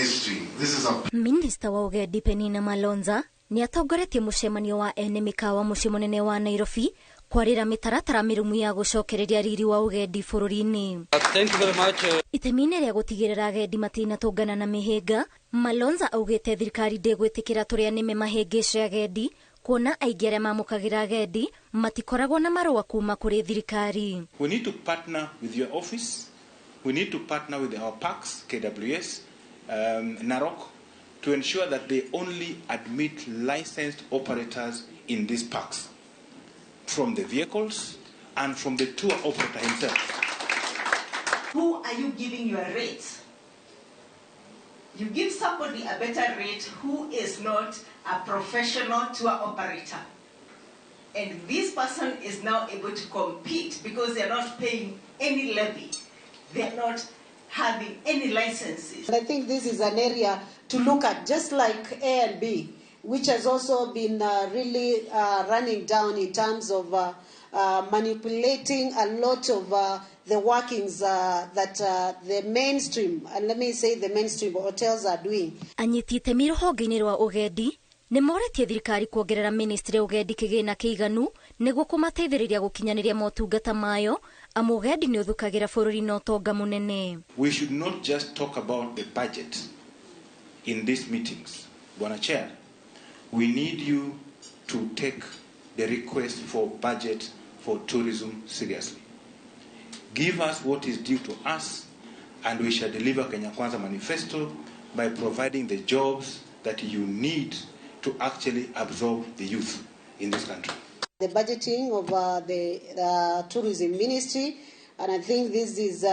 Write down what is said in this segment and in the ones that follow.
Ministry. This is a Minista wa ũgendi Penina Malonza nĩ atongoretie mũcemanio wa ene mĩkawa mũciĩ mũnene wa Nairobi kwarĩra mĩtaratara mĩrũmu ya gũcokereria riri wa ũgendi bũrũri-inĩ. Thank you very much. Itemi-inĩ rĩa gũtigĩrĩra agendi matinatũngana na mĩhĩnga, Malonza augĩte thirikari ndĩgwĩtĩkĩra tũrĩa nĩme mahĩngĩce agendi, kuona aingĩ arĩa mamũkagĩra agendi matikoragwo na marũa kuma kũrĩ thirikari. We need to partner with your office. We need to partner with our parks, KWS, Narok, to ensure that they only admit licensed operators in these parks, from the vehicles and from the tour operator himself. Who are you giving your rates? You give somebody a better rate who is not a professional tour operator. And this person is now able to compete because they're not paying any levy. They're not having any licenses. I think this is an area to look at, just like A and B, which has also been really running down in terms of manipulating a lot of the workings that the mainstream, and let me say the mainstream hotels are doing. Anyiti itemi rũhonge-inĩ rwa ũgendi nĩ moretie thirikari kuongerera ministry ya ũgendi kĩgĩna kĩiganu nĩguo kũmateithĩrĩria gũkinyanĩria motungata mayo, amu ũgendi nĩ ũthukagĩra bũrũri na ũtonga mũnene. We should not just talk about the budget in these meetings. Bwana Chair, we need you to take the request for budget for tourism seriously. Give us what is due to us, and we shall deliver Kenya Kwanza Manifesto by providing the jobs that you need to actually absorb the youth in this country. The budgeting of the tourism ministry, and I think this is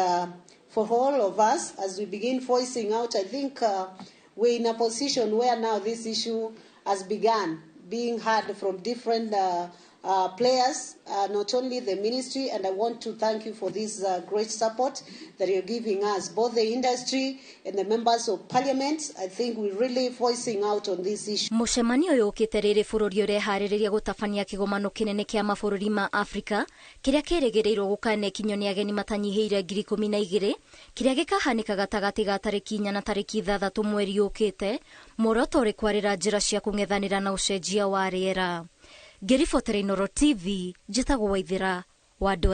for all of us as we begin voicing out. I think we're in a position where now this issue has begun being heard from different players, not only the ministry, and I want to thank you for this great support that you're giving us, both the industry and the members of parliament. I think we're really voicing out on this issue. Mũcemanio ũyũ ũkĩte rĩrĩ bũrũri ũreharĩrĩria gũtabania kĩgomano kĩnene kĩa mabũrũri ma Afrika kĩrĩa kĩrĩgĩrĩirwo gũkanekinyio nĩ ageni matanyihĩire 12,000, kĩrĩa gĩkahanĩka gatagatĩ ga tarĩki 4 na tarĩki 6 mweri ũkĩte, muoroto ũrĩ kwarĩra njĩra cia kũng'ethanĩra na ũcenjia wa rĩera. Ngĩribotera Inooro TV, njĩtagwo Waithĩra wa Andũ.